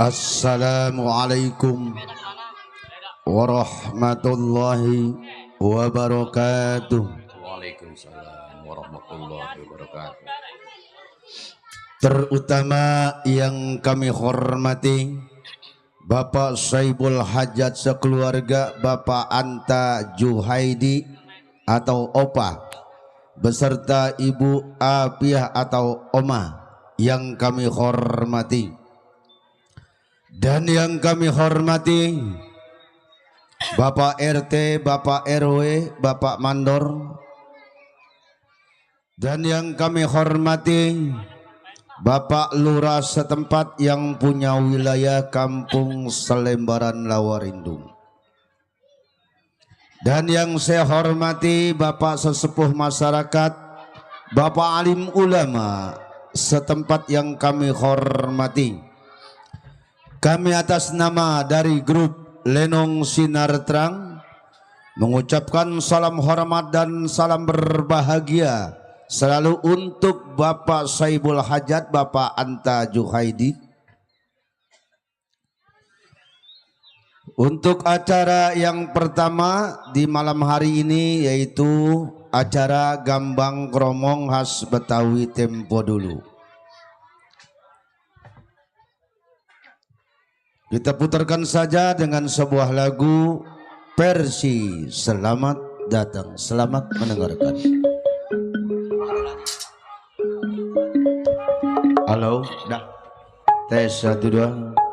Assalamualaikum warahmatullahi wabarakatuh. Waalaikumsalam warahmatullahi wabarakatuh. Terutama yang kami hormati Bapak Saibul Hajat sekeluarga, Bapak Anta Juhaidi atau Opa, beserta Ibu Apiah atau Oma yang kami hormati. Dan yang kami hormati Bapak RT, Bapak RW, Bapak Mandor. Dan yang kami hormati Bapak Lurah setempat yang punya wilayah Kampung Selembaran Lawarindung. Dan yang saya hormati Bapak sesepuh masyarakat, Bapak alim ulama setempat yang kami hormati. Kami atas nama dari grup Lenong Sinar Terang mengucapkan salam hormat dan salam berbahagia selalu untuk Bapak Saibul Hajat, Bapak Anta Juhaidi. Untuk acara yang pertama di malam hari ini yaitu acara Gambang Kromong khas Betawi tempo dulu. Kita putarkan saja dengan sebuah lagu versi Selamat Datang. Selamat mendengarkan. Halo, dah. Tes 1 2.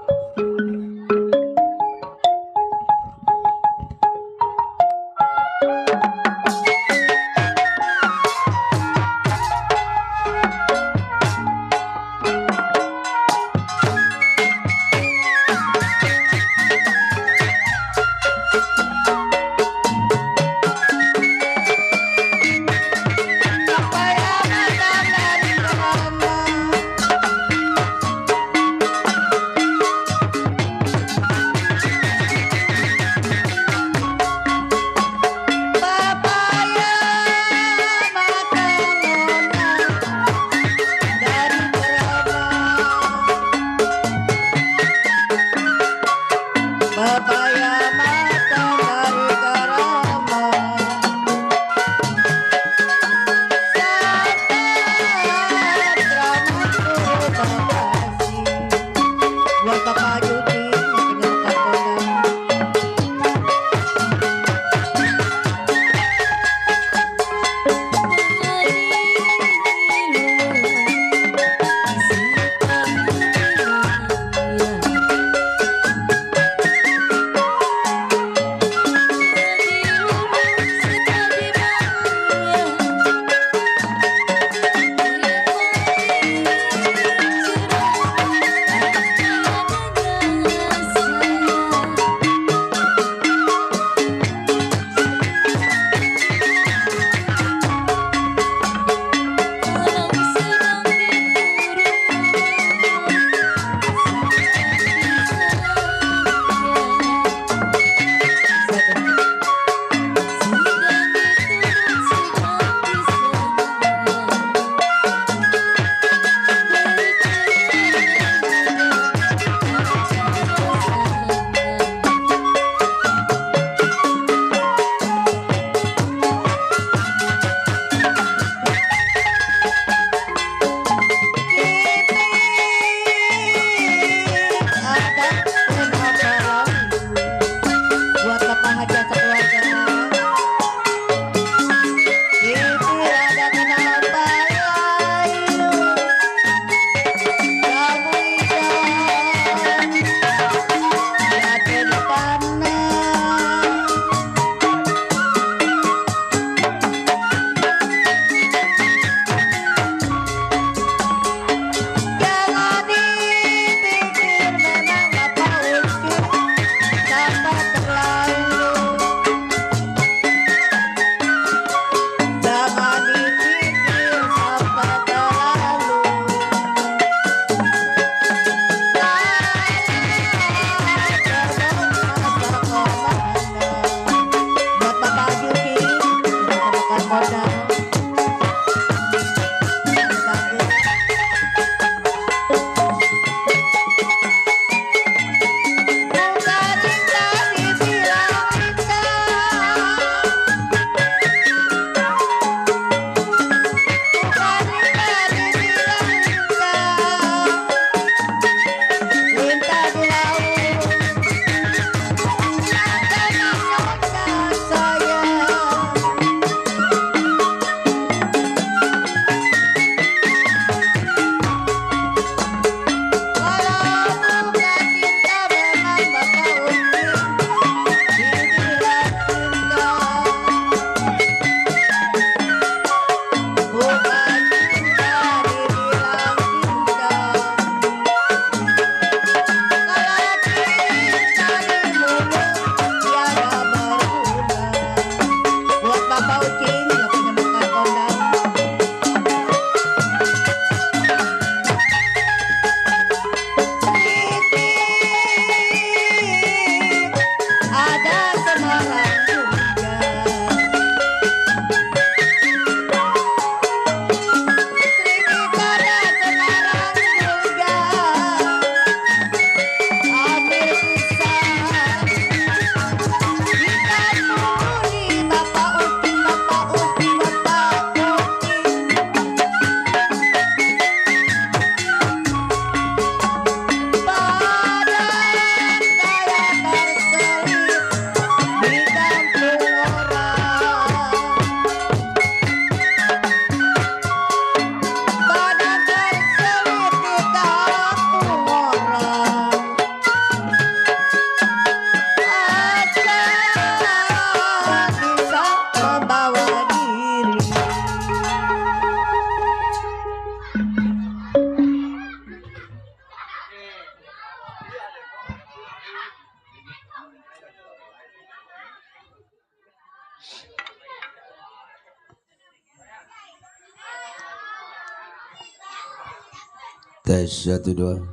Tes 1 2.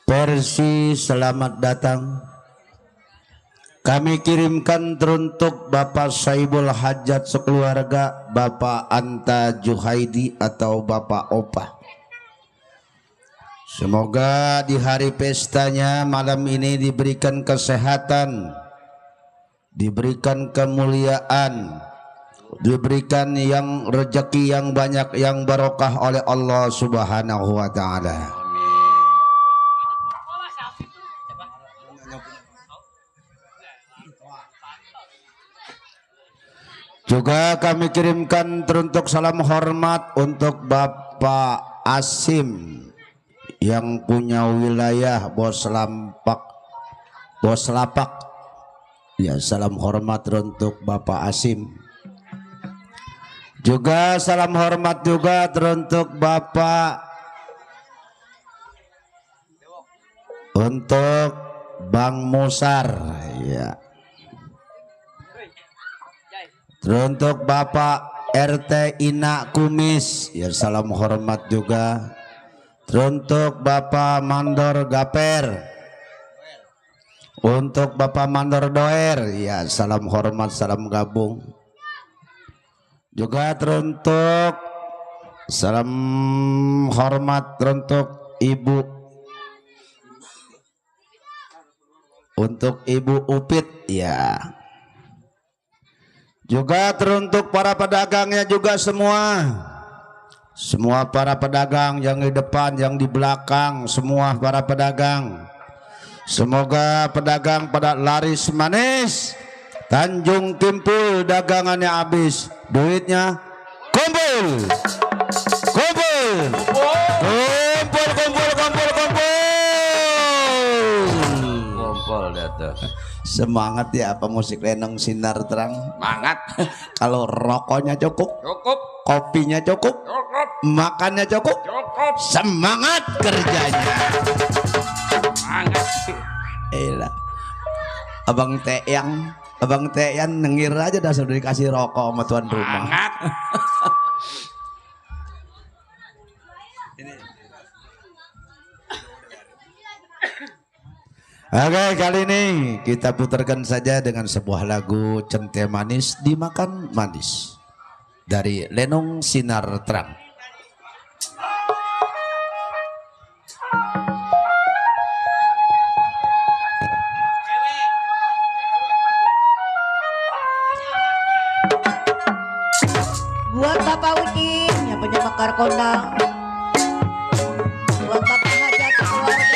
Persi selamat datang. Kami kirimkan teruntuk Bapak Saibul Hajat sekeluarga, Bapak Anta Juhaidi atau Bapak Opa. Semoga di hari pestanya malam ini diberikan kesehatan, diberikan kemuliaan, diberikan yang rezeki yang banyak, yang barokah oleh Allah Subhanahu wa taala. Juga kami kirimkan teruntuk salam hormat untuk Bapak Asim yang punya wilayah Bos Lapak. Ya, salam hormat untuk Bapak Asim. Juga salam hormat juga teruntuk Bapak untuk Bang Musar, ya. Teruntuk Bapak RT Ina Kumis, ya salam hormat juga. Teruntuk Bapak Mandor Gaper, untuk Bapak Mandor Doer, ya salam hormat, salam gabung. Juga teruntuk salam hormat teruntuk Ibu Upit, ya. Juga teruntuk para pedagangnya juga semua para pedagang yang di depan, yang di belakang, semua para pedagang. Semoga pedagang pada laris manis, Tanjung Kimpul dagangannya habis, duitnya kumpul. Semangat ya pemusik lenong sinar terang. Semangat. Kalau rokoknya cukup, kopinya cukup, makannya cukup, semangat kerjanya. Semangat. Elah. Abang Teyan nengir aja dah sudah dikasih rokok sama tuan rumah. Semangat. Oke, kali ini kita putarkan saja dengan sebuah lagu Cente Manis Dimakan Manis dari Lenong Sinar Terang. Buat Bapak Udin yang punya mekar kondang, buat Bapak Hajat keluarga.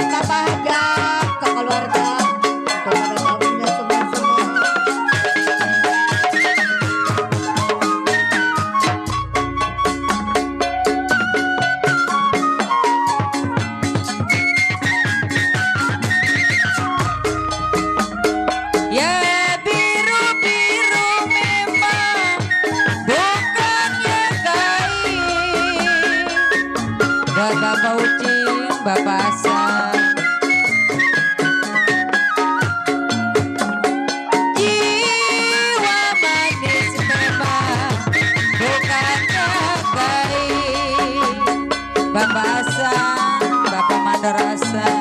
Bapak Hajat ke keluarga untuk pada kawinnya semua-semua. Ya biru-biru memang bukannya kain. Bapak Paucing, Bapak Hasan, jiwa manis memang bukannya kain. Bapak Hasan, Bapak Mandor Hasan.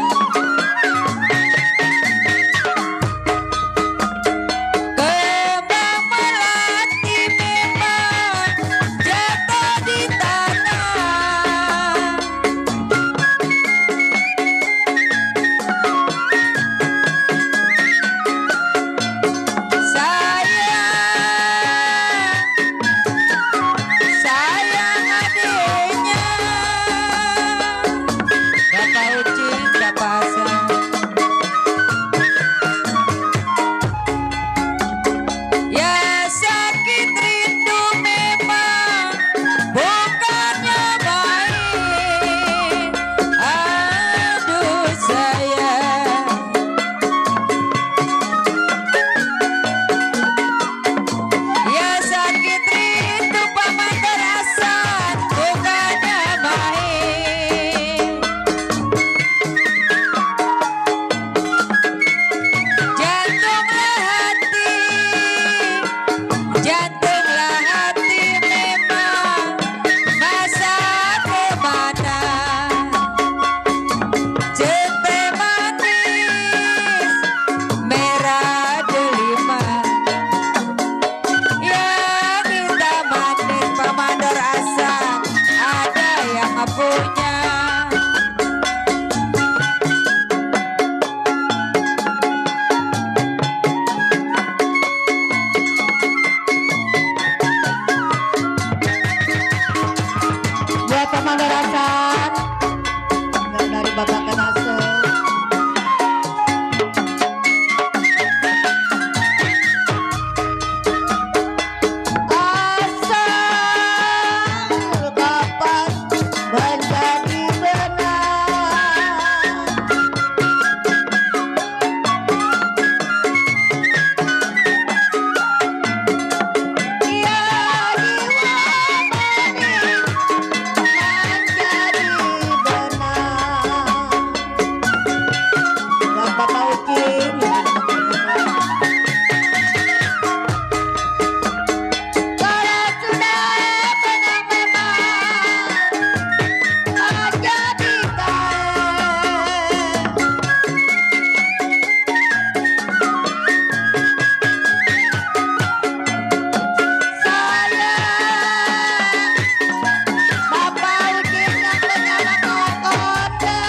Kembang melati memang jatuh di tanah. Sayang adiknya, Bapak Ucin, Bapak Hasan. Ya sakit rindu memang bukannya baik. Aduh sayang, ya sakit rindu Paman Darasan bukannya baik. Jantunglah hati memang masa kemana. Cete manis merah delima, yang hitam manis Pamandor Hasan ada yang punya. Buat Paman Darasan dari Bapak Kenase. Asal kapan menjadi benar. Ya jiwa manis menjadi benar. Dan Bapak Ucin kalau sudah benar-benar menjadi kain. Sayang Bapak Ucin yang menyalakan kode.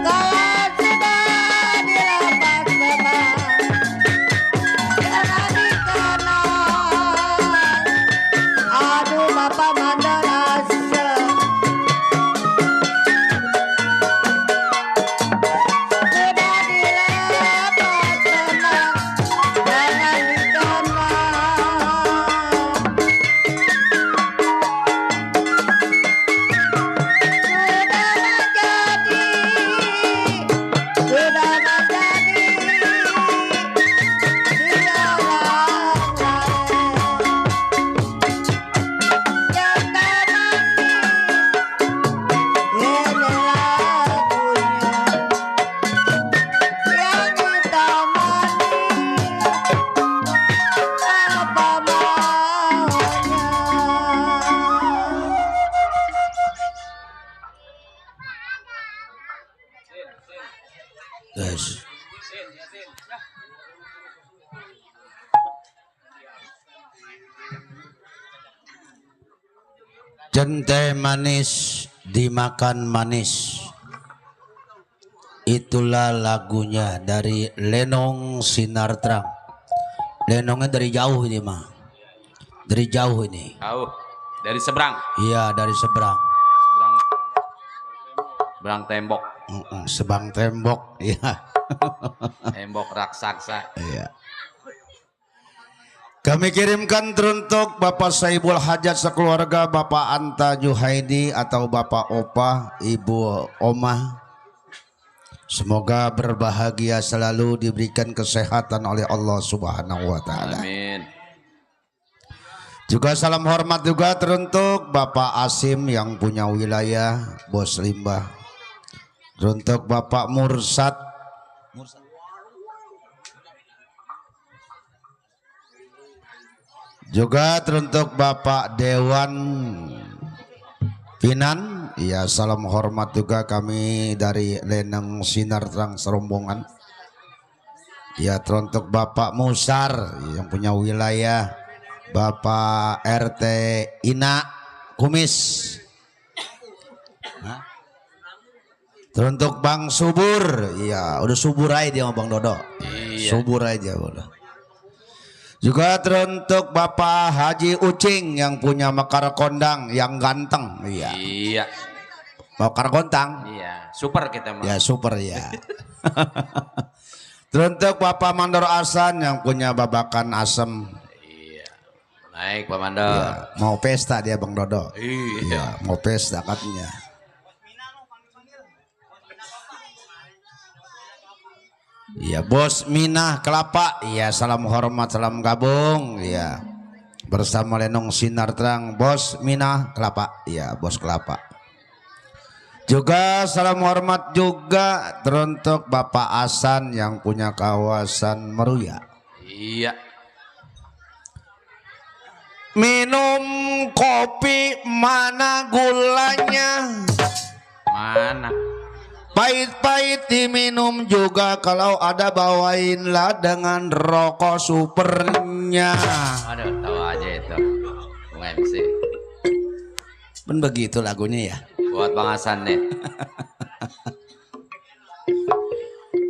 Kalau sudah dilepas memang jangan dikenal. Aduh Bapak Mandor Hasan, sudah dilepas memang jangan dikenal. Sudah menjadi dia orang lain. Janda manis ini lagunya, yang hitam manis apa maunya. Guys. Jente manis dimakan manis. Itulah lagunya dari Lenong Sinar Terang. Lenongnya dari jauh ini mah. Dari jauh ini. Jauh. Dari seberang. Iya, dari seberang. Seberang tembok. Sebang tembok. Iya. Tembok raksasa. Iya. Kami kirimkan teruntuk Bapak Saibul Hajat sekeluarga, Bapak Anta Juhaidi atau Bapak Opa, Ibu Omah. Semoga berbahagia selalu, diberikan kesehatan oleh Allah Subhanahu wa taala. Amin. Juga salam hormat juga teruntuk Bapak Asim yang punya wilayah, Bos Limbah. Teruntuk Bapak Mursad. Juga teruntuk Bapak Dewan Pinan. Ya, salam hormat juga kami dari Leneng Sinar Terang Serombongan. Ya, teruntuk Bapak Musar yang punya wilayah, Bapak RT Ina Kumis. Teruntuk Bang Subur. Ya, udah subur aja dia sama Bang Dodo. Iya. Subur aja udah. Juga teruntuk Bapak Haji Ucing yang punya Mekar Kondang yang ganteng. Iya. Iya. Mekar Kontang. Iya. Super kita mah. Ya super ya. Teruntuk Bapak Mandor Asan yang punya babakan asem. Iya. Naik Pak Mandor. Ya, mau pesta dia Bang Dodo. Iya. Ya, mau pesta katanya. Iya, Bos Minah Kelapa. Iya, salam hormat, salam gabung. Iya. Bersama Lenong Sinar Terang, Bos Minah Kelapa. Iya, Bos Kelapa. Juga salam hormat juga teruntuk Bapak Asan yang punya kawasan Meruya. Iya. Minum kopi mana gulanya? Mana? Pahit-pahit diminum juga, kalau ada bawainlah dengan rokok supernya. Aduh, tahu aja itu. Bung MC. Ben begitu lagunya ya. Buat Bang Hasan nih.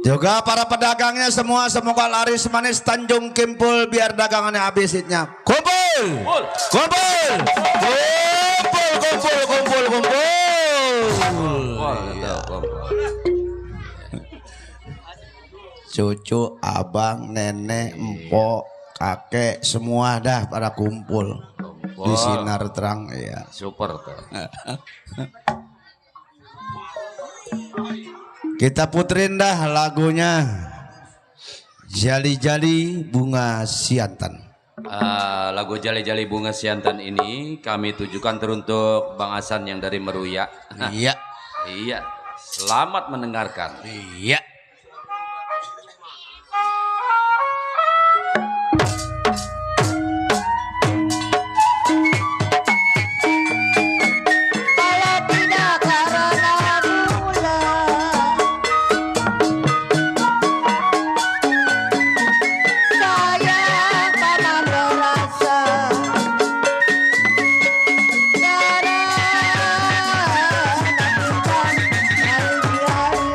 Juga para pedagangnya semua, semoga laris manis Tanjung Kimpul biar dagangannya habis itnya. Kumpul, kumpul, kumpul, kumpul, kumpul, kumpul. Cucu, abang, nenek, empok, kakek, semua dah pada kumpul di Sinar Terang. Ya. Super tuh. Kita puterin dah lagunya Jali-Jali Bunga Siantan. Lagu Jali-Jali Bunga Siantan ini kami tujukan teruntuk Bang Hasan yang dari Meruya. Iya. Iya. Selamat mendengarkan. Iya. Kalau tidak karena gula, sayang paman berasa. Karena kita hari-hari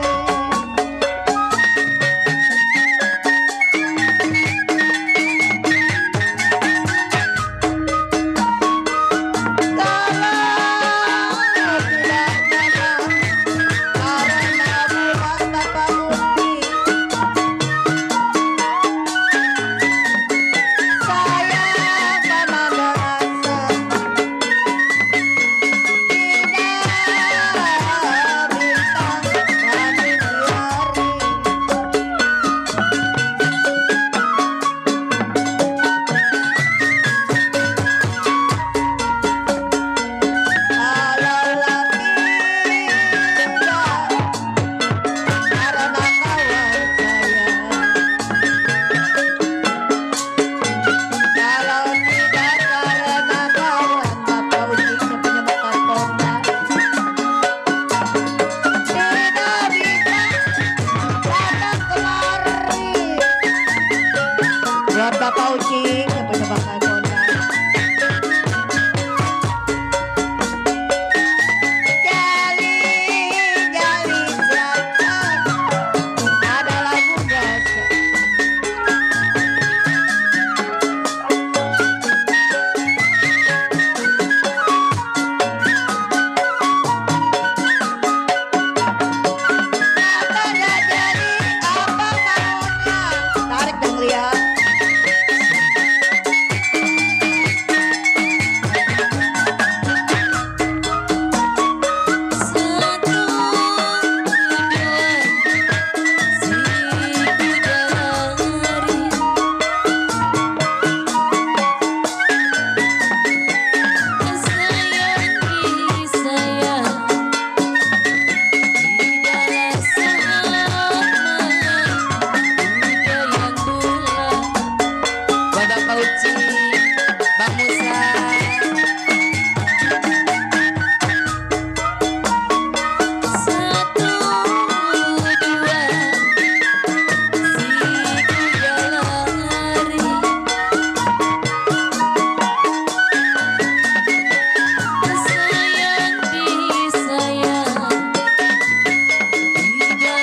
Musa. Satu dua si jalan hari sayang disayang tidak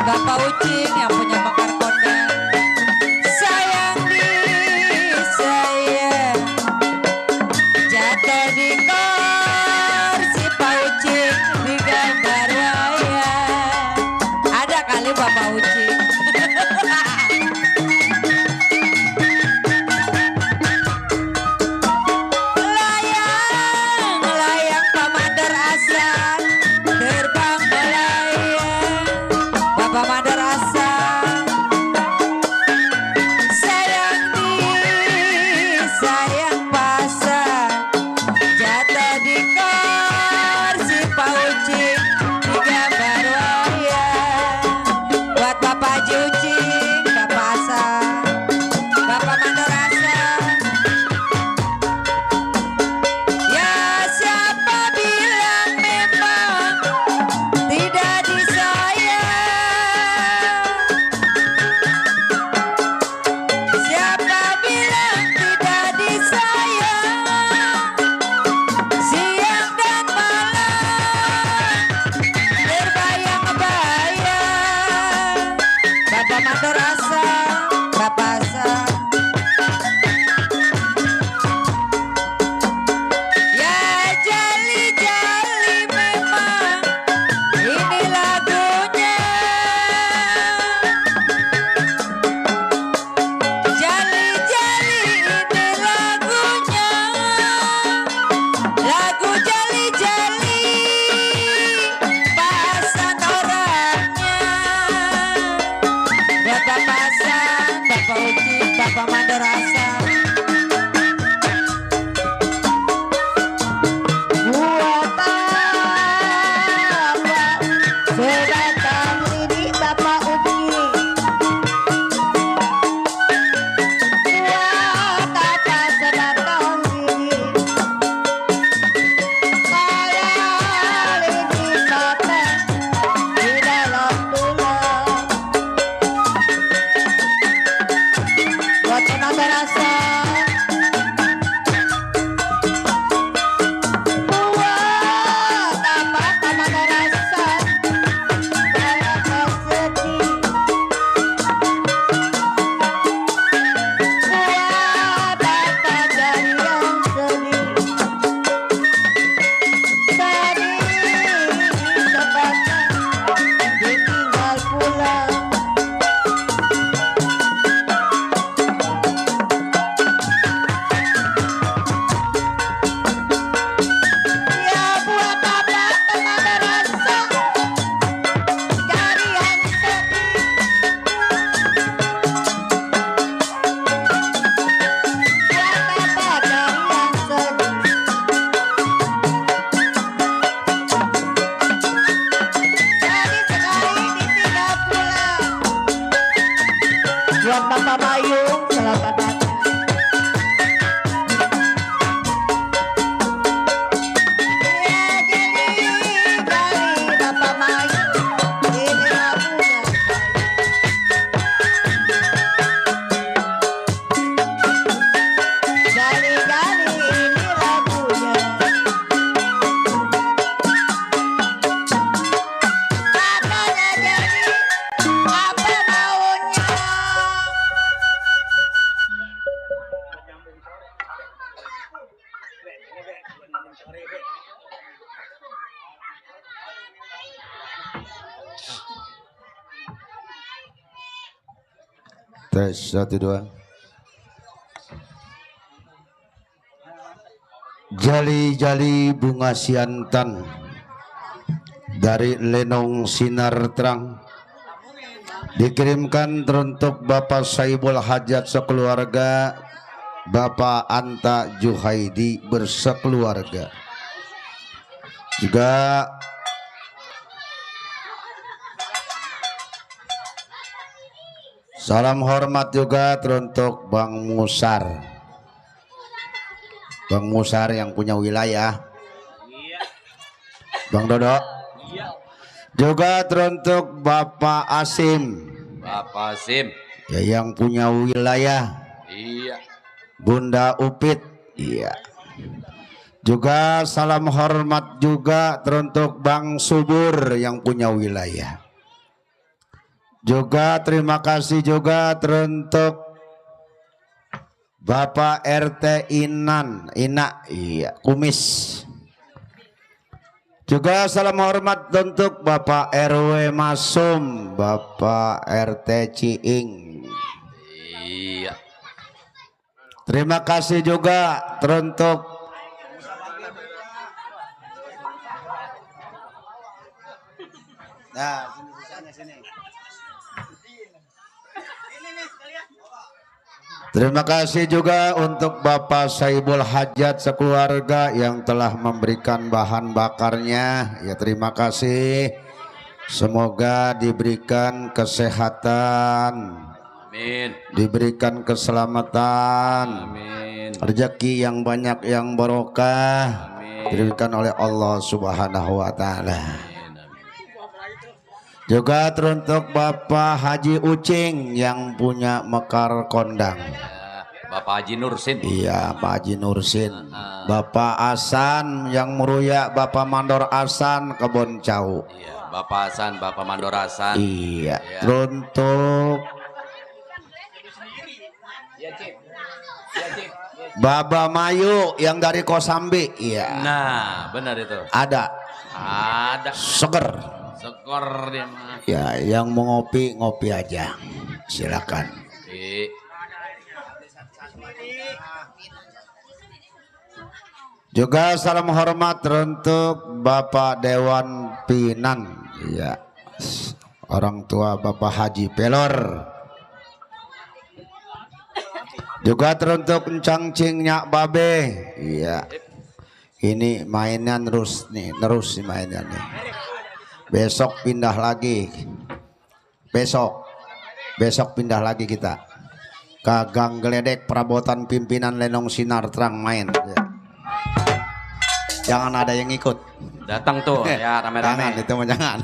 Bapak Ucing yang punya mekar kondang, sayang disayang jatuh di kursi Pak Ucing di gambar wayang. Ada kali Bapak Ucing. Layang, layang Pamandor Asal terbang melayang. Bapak Mandor Asal sayang disayang pasang jatuh di kursi Pak Ucing di gambar wayang. Buat Bapak Haji Ucing, Bapak Asal, Bapak Mandor Asal. Ya siapa bilang memang tidak disayang? Siapa bilang tidak disayang? Siang dan malam terbayang-bayang. Bapak Mandor Asal, Bapak Asal. Ya jali-jali memang ini lagunya. Jali-jali ini lagunya. Lagu jali-jali pasan orangnya. Buat Bapak Hasan, Bapak Ucing, Bapak Mandor Asal. Buat apa sebatang lidi Bapak Ucing? Buat apa sebatang lidi? Kalau lidi patah di dalam tulang. Buat penonton rasa Bapak Mayung, selamat datang. Iya, gali Bapak Mayung, ini lagunya. Gali ini lagunya. Makanya jadi apa maunya? Tes 1 2. Jali-jali bunga siantan dari Lenong Sinar Terang dikirimkan teruntuk Bapak Saibul Hajat sekeluarga, Bapak Anta Juhaidi bersekeluarga. Juga salam hormat juga teruntuk Bang Musar. Bang Musar yang punya wilayah. Bang Dodo. Juga teruntuk Bapak Asim. Bapak Sim. Ya, yang punya wilayah. Iya. Bunda Upit. Iya. Juga salam hormat juga teruntuk Bang Subur yang punya wilayah. Juga terima kasih juga teruntuk Bapak RT Ina, iya, Kumis. Juga salam hormat untuk Bapak RW Masum, Bapak RT Ciing. Iya. Terima kasih juga teruntuk nah, sini. Terima kasih juga untuk Bapak Saibul Hajat sekeluarga yang telah memberikan bahan bakarnya. Ya, terima kasih. Semoga diberikan kesehatan, Amin. diberikan keselamatan, Amin. rezeki yang banyak yang barokah, Amin. diberikan oleh Allah Subhanahu wa taala. Amin. Juga teruntuk Bapak Haji Ucing yang punya Mekar Kondang. Ya, Bapak Haji Nursin. Iya, Pak Haji Nursin. Bapak Asan yang meruyak, Bapak Mandor Asan Kebon Cau. Iya, Bapak Hasan, Bapak Mandor Hasan. Iya, Iya. teruntuk Baba Mayu yang dari Kosambi. Iya, Nah, benar itu. ada Ada seger. skor dia mah. Ya, yang mau ngopi ngopi aja, silakan. Iya. Juga salam hormat untuk Bapak Dewan Pinan, ya, orang tua Bapak Haji Pelor. Juga teruntuk Encang Cingnya Babe, iya. Ini mainan terus nih, terus nih mainan nih. Besok pindah lagi, besok pindah lagi kita ke Gang Geledek perabotan pimpinan Lenong Sinar Terang main. Ya. Jangan ada yang ikut. Datang tuh ya Jangan, rame-rame. itu mah jangan.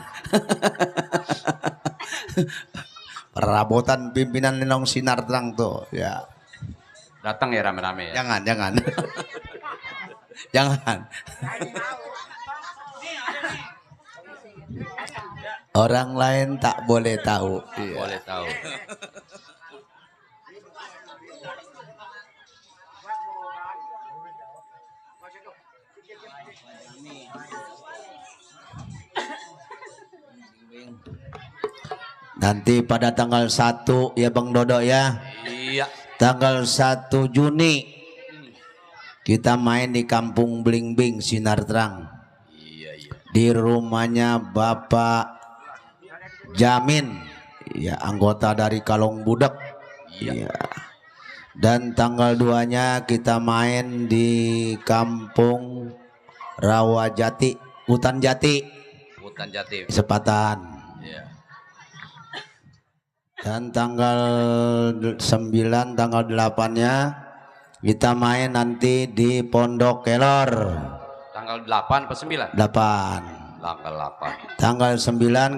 Perabotan pimpinan Lenong Sinar Terang tuh, ya. Datang ya rame-rame ya. Jangan. Jangan. Orang lain tak boleh tahu. Iya. Boleh tahu. Nanti pada tanggal 1 ya Bang Dodo ya. Iya. Tanggal 1 Juni kita main di Kampung Blingbing Sinar Terang. Iya. Di rumahnya Bapak Jamin, ya, anggota dari Kalong Budak. Iya. Dan tanggal 2-nya kita main di Kampung Rawajati, Hutan Jati, Hutan Jati. Sepatan. Iya. Dan tanggal 9 tanggal 8-nya kita main nanti di Pondok Kelor. Tanggal 8 atau 9? 8. Tanggal 8. Tanggal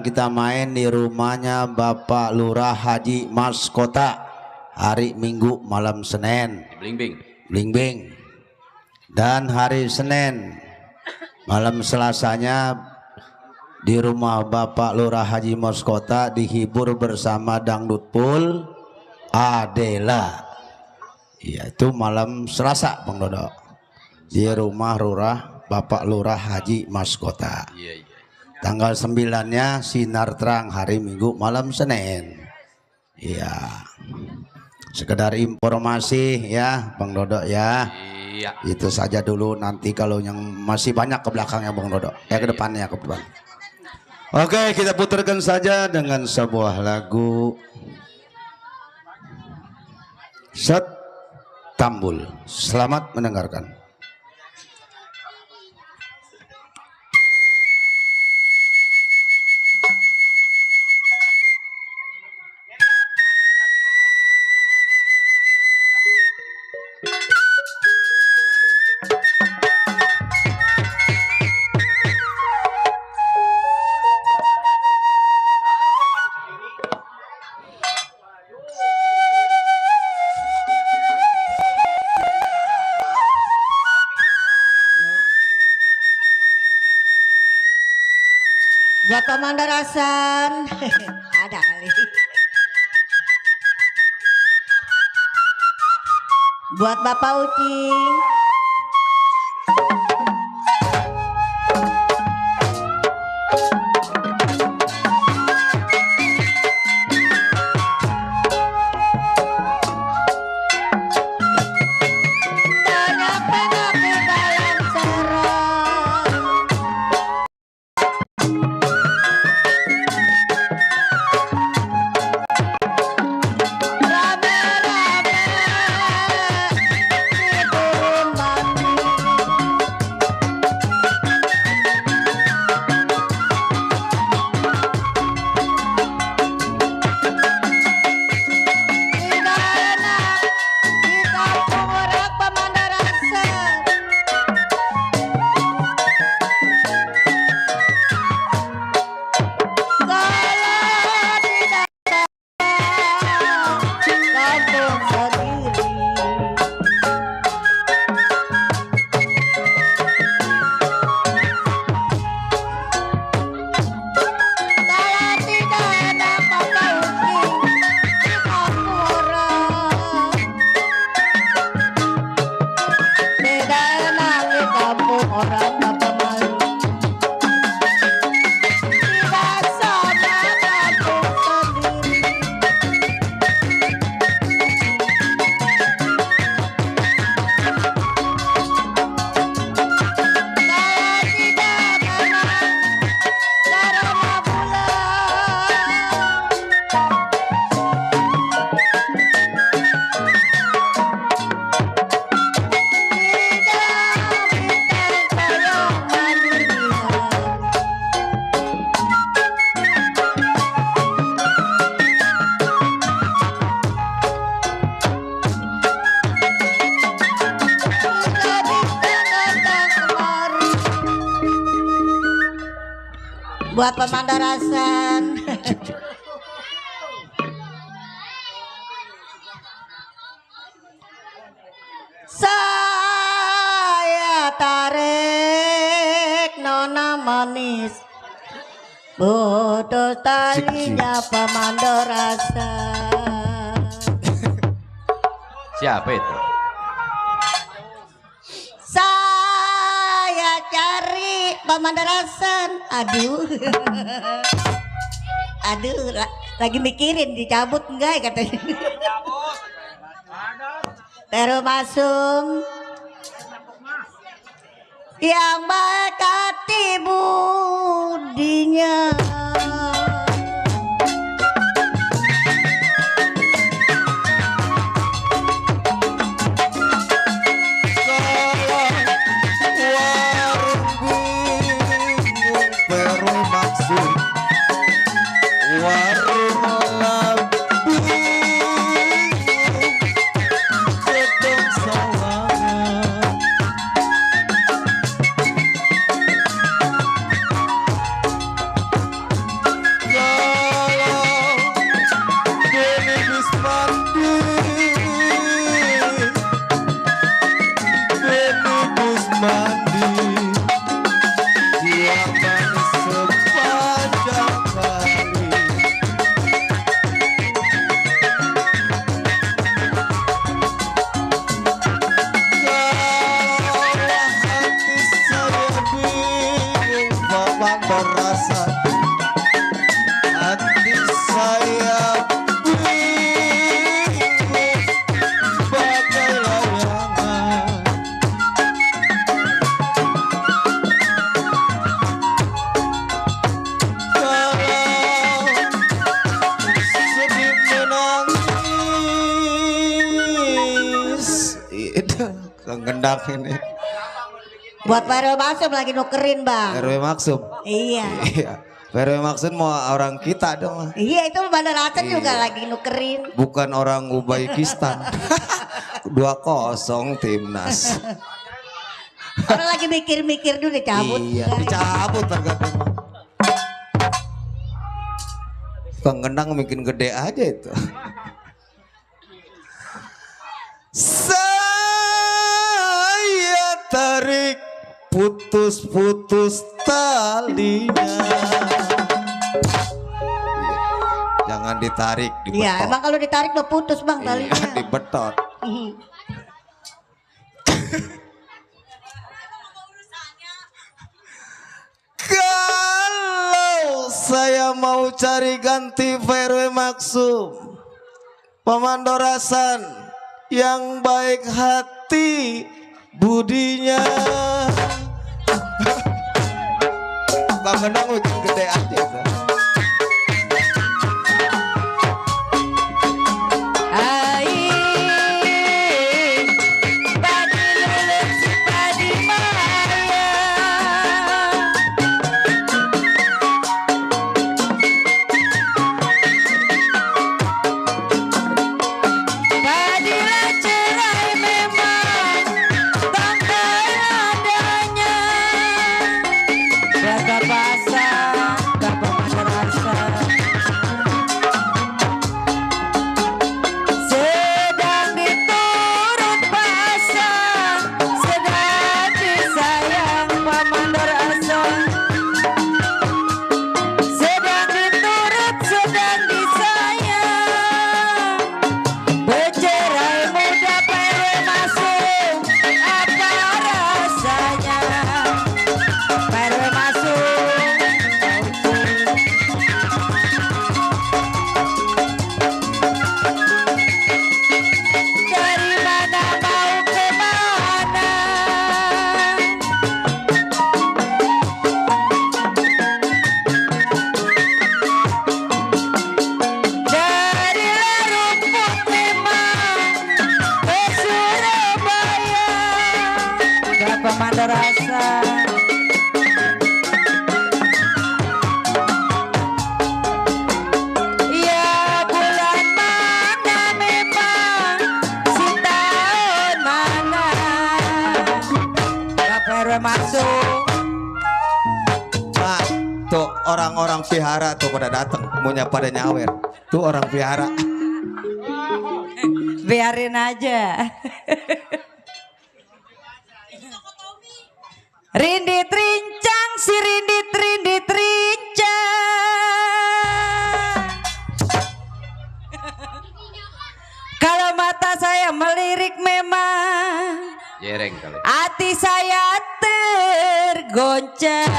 9 kita main di rumahnya Bapak Lurah Haji Mas Kota hari Minggu malam Senin Di Blingbing. Blingbing. Dan hari Senin malam Selasanya di rumah Bapak Lurah Haji Mas Kota dihibur bersama Dangdut Pul Adela. Ya, itu malam Selasa Bang Dodo. Di rumah Bapak Lurah Haji Mas Kota. Iya, iya. Tanggal 9-nya sinar terang hari Minggu malam Senin. Iya. Sekedar informasi ya Bang Dodo ya. Iya. Itu saja dulu, nanti kalau yang masih banyak ke belakangnya Bang Dodo. Ke depannya ke depan. Oke, kita putarkan saja dengan sebuah lagu Set Tambul. Selamat mendengarkan. Buat Pamandarasan. Ada kali. Buat Bapak Ucing. Banyak penak di dalam serang. Rame-rame di burung bandi. Tidak enak di kampung orang Pamandarasan. Kalau tidak kampung sendiri. Kalau tidak ada Bapak Ucing di kampung orang. Tidak enak di kampung orang Bapak Malu. Tidak sama kampung sendiri. Kalau tidak memang karena bulan. Tidak bintang sayang mandiri. Tidak bintang datang kemari. Buat Pamandarasan. Saya tarik nona manis, putus talinya Pamandarasan. Siapa itu? Saya cari Pamandarasan. Aduh. Aduh, lagi mikirin dicabut enggak ya katanya. Teru masum yang baik hati budinya. Warung Kang Gendang ini. Buat Pak RW Maksum lagi nukerin bang. RW Maksum. Iya. Iya. RW Maksum mau orang kita dong. Iya itu Bandar Aceh juga lagi nukerin. Bukan orang Uzbekistan. 2-0 timnas. Orang lagi mikir-mikir dulu dicabut. Iya, dicabut tergantung. Kang Gendang bikin gede aja itu. Saya tarik putus-putus talinya. Jangan ditarik, dibetot. Iya emang kalau ditarik udah putus bang talinya. Iya, dibetot. Kalau saya mau cari ganti VRW Maksum, pemandorasan yang baik hati budinya. Kang Gendang bikin gede aja itu. Tuh orang-orang vihara tuh pada datang, maunya pada nyawer. Tuh orang vihara. Biarin aja. Rindit rincang si rindit rincang. Kalau mata saya melirik memang Jereng kali. hati saya tergoncang.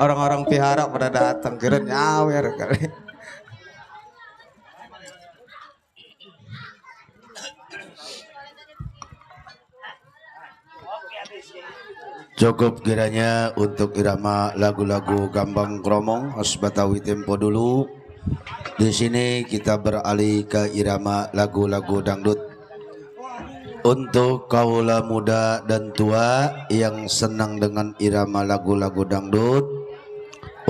orang-orang pihara pada datang kira nyawer kali. Cukup kiranya untuk irama lagu-lagu Gambang Kromong Os Batawi tempo dulu. Di sini kita beralih ke irama lagu-lagu dangdut. Untuk kaula muda dan tua yang senang dengan irama lagu-lagu dangdut,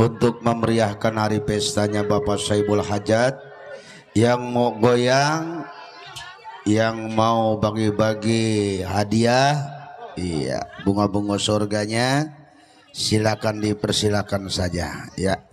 untuk memeriahkan hari pestanya Bapak Saibul Hajat, yang mau goyang, yang mau bagi-bagi hadiah, iya, bunga-bunga surganya, silakan dipersilakan saja, ya.